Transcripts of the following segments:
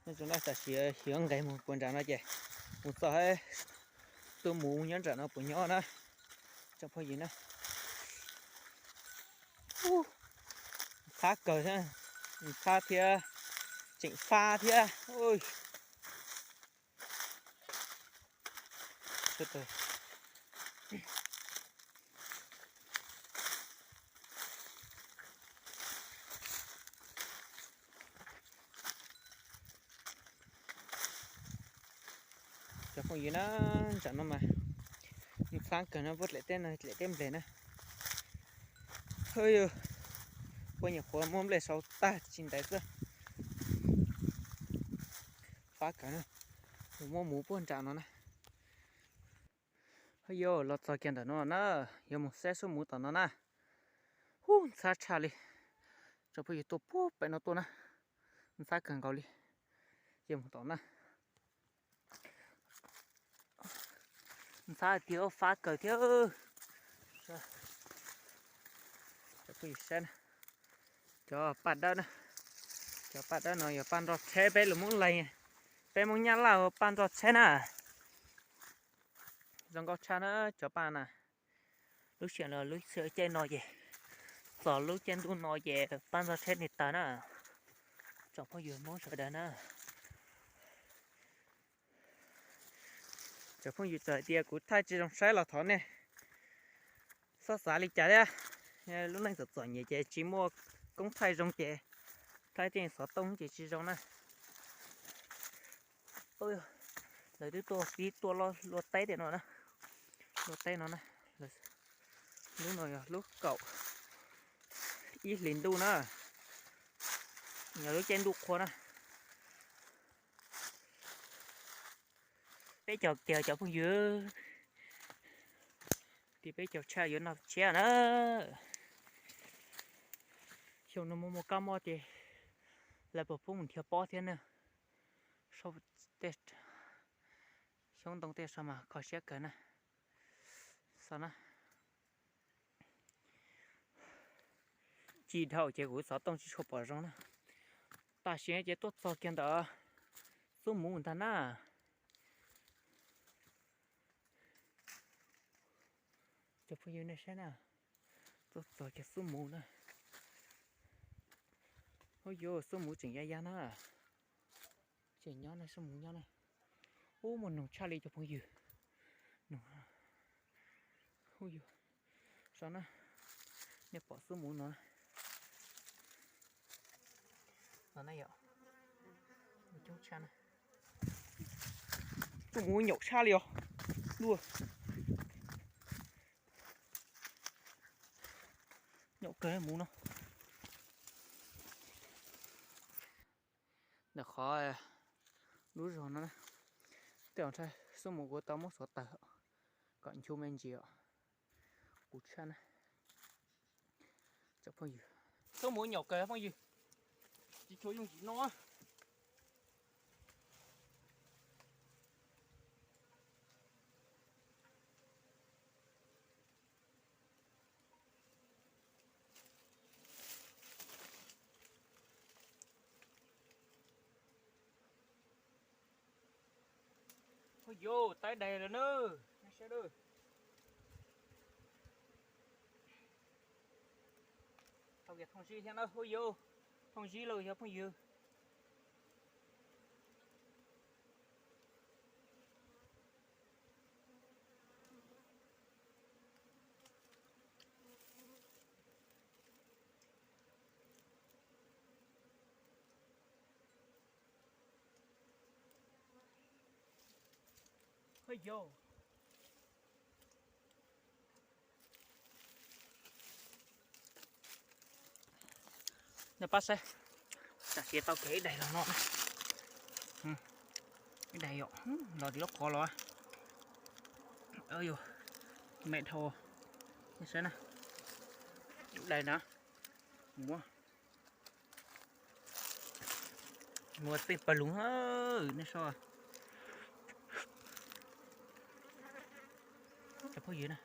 Nyob zoo na, tam sim yuav nqes mus puag nram no ces mus txog, tus muv nyob nram no puas nyob na, tsoom phooj ywg na. Ntxhab kawg, ntxhab thiab, tseem fab thiab. Cov phooj ywg na, nram no mas ntxhab kawg no, puag dlaim teb no, dlaim teb nplej na. Puab nyuam qhuav muab nplej sau tag tsis ntev xwb. Fab kawg na, mus muab muv puag nram no na. Hos yog los txog kiag ntawm no na, yuav mus saib xub muv tom no na. Hub, ntxhab tshaj li. Tsoom phooj ywg, tuaj puag pem no tuaj na, ntxhab kawg nkaus li. Yuav mus tom na. Ntxhab tiag, fab kawg thiab. Cov paj dawb na, cov paj dawb no yog paj nroj tsheb peb lus Hmoob Leeg, peb Hmoob Nyab Laj hu paj nroj tsheb na. Zoo nkauj tshaj na cov paj na. Lub sij hawm no lub caij no ces, txog lub caij ntuj no ces paj nroj tsheb nig tawg na. Tsoom phooj ywg Hmoob sawv daws na, cov phooj ywg txawm hais tias kuv thaij tsis zoo saib los thov nej txhob xav li cas thiab. Lub neej txom txom nyem ces tsis muaj koob thaij zoo ces thaij tej xov tooj ces tsis zoo na. Lawv twb tuaj pib tuaj luaj teb tiam no na, luaj teb no na. Lub no yog lub kaum ib hlis ntuj na, yog lub caij ntuj qhua na. Peb caug kiag cov phooj ywg, tim peb caug tshaj yuav noj tshiab na. Xyoo no muaj muaj kab mob ces lawv puas pub mus nrhiav pob thiab na. Xyoob ntoo tej saud mas kho siab kawg na. Xav na, tsis dhau ces kuv xov tooj tsis tshua pom zoo na. Tam sim no ces tuaj txog kiag ntawm xub muv ntag na. Cov phooj ywg nej saib na, tuaj txog kiag xub muv na. Ub yuv, xub muv tseem ya ya na. Tseem nyob na, xub muv nyob na. Ub, muaj noog tshaj li cov phooj ywg. Noog, ub yuv, so na, nej pom xub muv no na. No na yom, coob tshaj na. Xub muv nyaum tshaj li os. Luaj, nyaum kawg muv no. Ntawm qhov lub zog no na, tej zaum ntshai xub muv kuv tau muab xuav tawg, kom nchu me ntsis os. Kuv tshaj na. Cov phooj ywg, xub muv nyaum kawg phooj ywg, tsis tshua yooj yim noj. Hu yuv, tawb daig lawm na. Tau kiag thooj zib thiab na, hu yuv, thooj zib lauj cov phooj ywg. Hu yuv, nej pab saib, tam sim tau kiag ib daig los no, ib daig yom, los tim lub qhov los. Yus, me dhau, nej saib na, ib daig na, muab, muab txij pawg lug, nej saib. Cov phooj ywg na,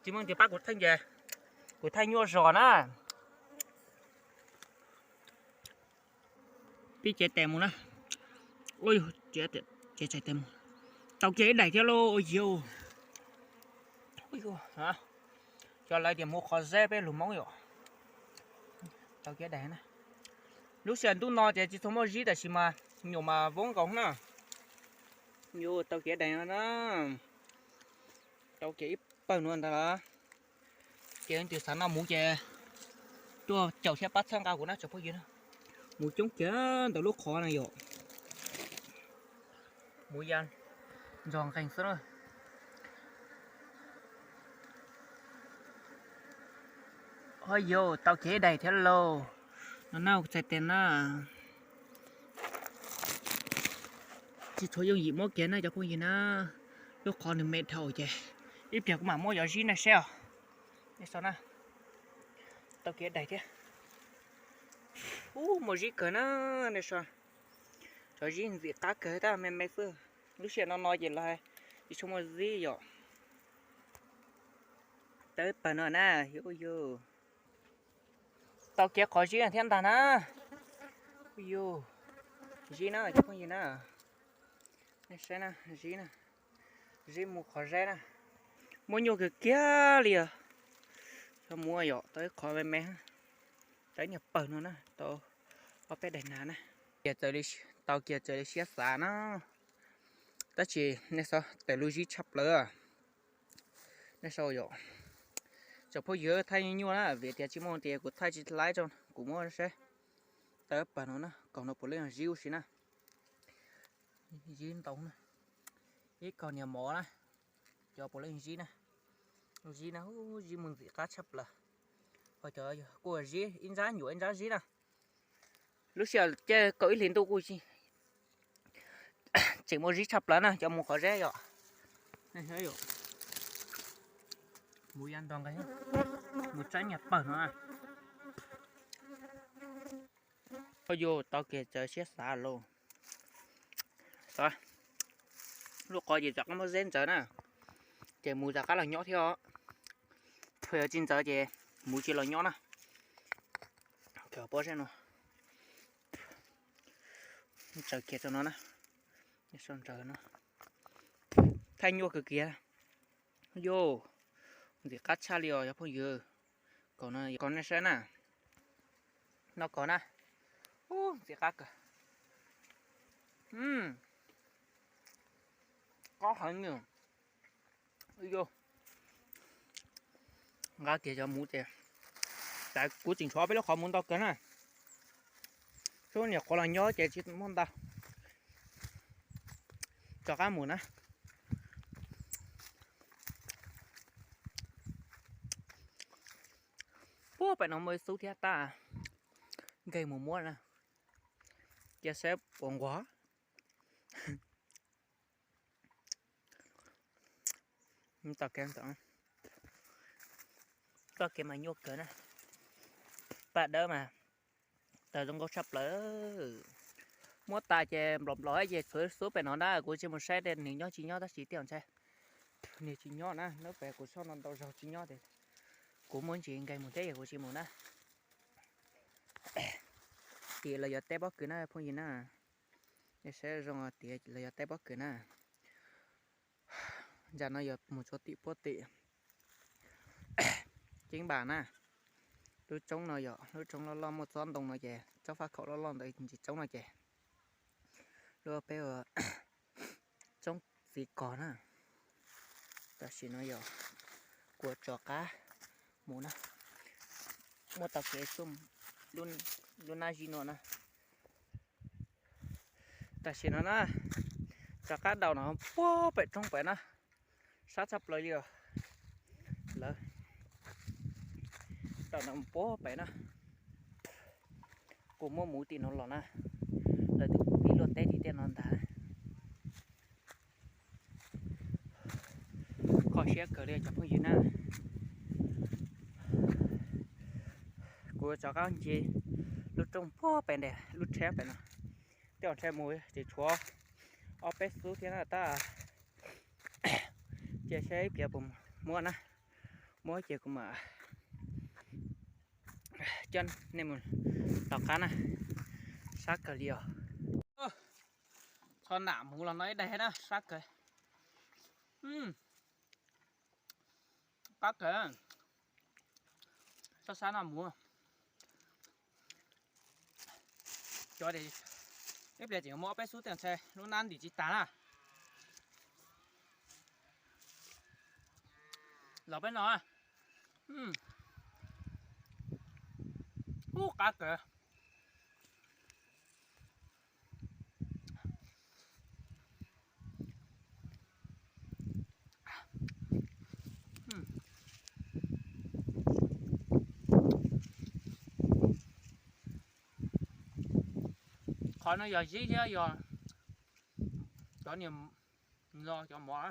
tsis muaj tus pab kuv thaij ces kuv thaij nyuaj zog na. Pib cev tes mus na. Ua, cev tes mus. Tau kiag ib daim thiab lauj, ua yau. Cov lawv tias mus qhov zeb peb lus Hmoob yom. Tau kiag daim na. Lub sij hawm ntuj no ces tsis tshua muaj zib tab sis mas nyuam mas voob nkaus na. Yus tau kiag daim no na. Tau kiag ib pawg no ntag los. Ces leej twg xav noj mus ces tuaj caum thiab pab txhawb nqa kuv na tsoom phooj ywg na. Mus coob kiag ntawm lub qhov na yom. Mus ya nrog nqeeg xwb na. Ho yau tau kiag ib daim thiab lauj. No na, txhais tes na. Tsis tshua yooj yim muab kiag na cov phooj ywg na. Lub qhov nws me dhau ces ib pliag kuv mam muab cov zib nej saib os. Nej saib na. Tau kiag daim thiab. Ub, muaj zib kawg na. Nej saib, cov zib ntxim qab kawg tab me me xwb. Lub sij hawm no no ces los tsis tshua muaj zib yom. Tau ib pawg no na. Yus, tau kiag qhov zib thiab ntag na. Yus, zib na cov phooj ywg na. Nej saib na, zib na. Zib mus qhov zeb na. Muaj nyuaj kawg kiag li os. Xyov mus yom, tau ib qhov me me. Tau ib nyuag pawg no na, tau ob peb daim nas na. Tau kiag raws li siab xav na. Tab sis nej saib, tawm lub zib tshaj plaws. Nej saib yom. Tsoom phooj ywg, thaij nyuaj nyuaj na, vim tias tsis muaj tias kuv thaij tsis laib tso, kuv muab saib. Tau ib pawg no na, kaus no puav leej zib huv si na. Zib ntau na. Ib kaug niag mov na. Cov puav leej zib na. Zib na, zib mus ntxim qab tshaj plaws. Ho cov kuj zib, ib ntsab nyuam ib ntsab zib na. Lub sij hawm caij kaum ib hlis ntuj kuj tseem muaj zib tshaj plaws na, cov mus qhov zeb yom. Mus ya nrog nqeeg, mus tsaib niag pawg no. Yus tau kiag raws siab xav lauj. Lub qhov ces rov qab muab zeb ntxawv na, ces mus rov qab los nyob thiab os. Yog tsis ntxawv ces mus tsis los nyob na. Pob zeb no ntxawv kiag rau no na. Ntxawv no, thaij nyuaj kawg kiag. Yus, ntxim qab tshaj li os cov phooj ywg. Kaus no, kaus nej saib na. Noj kaus na. Ub, ntxim qab kawg. Qob heev li. Yus, nqa kiag cov mus ces, kuv tseem tshuav peb lub qhov mus ntau kawg na. Sub niam qhuav los nyob ces tsis muaj ntau. Rov qab mus na. Puag pem no muaj ib xub thiab tab, nkeeg mus muab na. Cia saib puas nquag. Toj kev mas nyuaj kawg na. Paj dawb mas tawg zoo nkauj tshaj plaws. Muab tas ces nplom nplom ces tshuav xub pem no na, kuv tsis mus saib nws nyob tsis nyob tab sis tej zaum ntshai nws tsis nyob na, nyob pem kuv soj no ntau zaug tsis nyob ces kuv muab ntsis nkeeg mus thiab es kuv tsis mus na. Tim los yog teb pob kws na phooj ywg na. Nej saib zoo tias los yog teb pob kws na. Ntsa no yog mus txog tim puag tim Ceeb Npas na. Lub roob no yog lub roob loj loj muaj tsob ntoo no ces tsob faj khaum loj loj ntawd ntsis roob no ces lub peb ua roob txiv kos na. Tam sim no yog kuv rov qab mus na, muab tau kev xub lub nab zib no na. Tam sim no na, rov qab daus no puag pem roob pem na, sab tshaj plaws li os. Lawv daus no puag pem na, kuv muab mus tim no los na, lawv twb pib luaj teb tim tej no ntag. Kho siab kawg li cov phooj ywg na. Kuv rov qab ncig lub roob puag pem ntawm lub tsheb pem no. Tej zaum ntshai mus ces tshuav ob peb xub thiab na tab. Cia saib ib pliag puas muaj na. Muaj ces kuv mam coj nej mus tom qab na. Qab kawg li os. Txhob nam muv los no ib daig na, sab kawg. Qab kawg. Sab sab no muv. Cov, ib pliag tseem muaj ob peb xub tej ntshai lub nab ntim tsis tag na. Los peb no. Ub, qab kawg. Qhov no yog zib thiab yog cov niag no cov mov.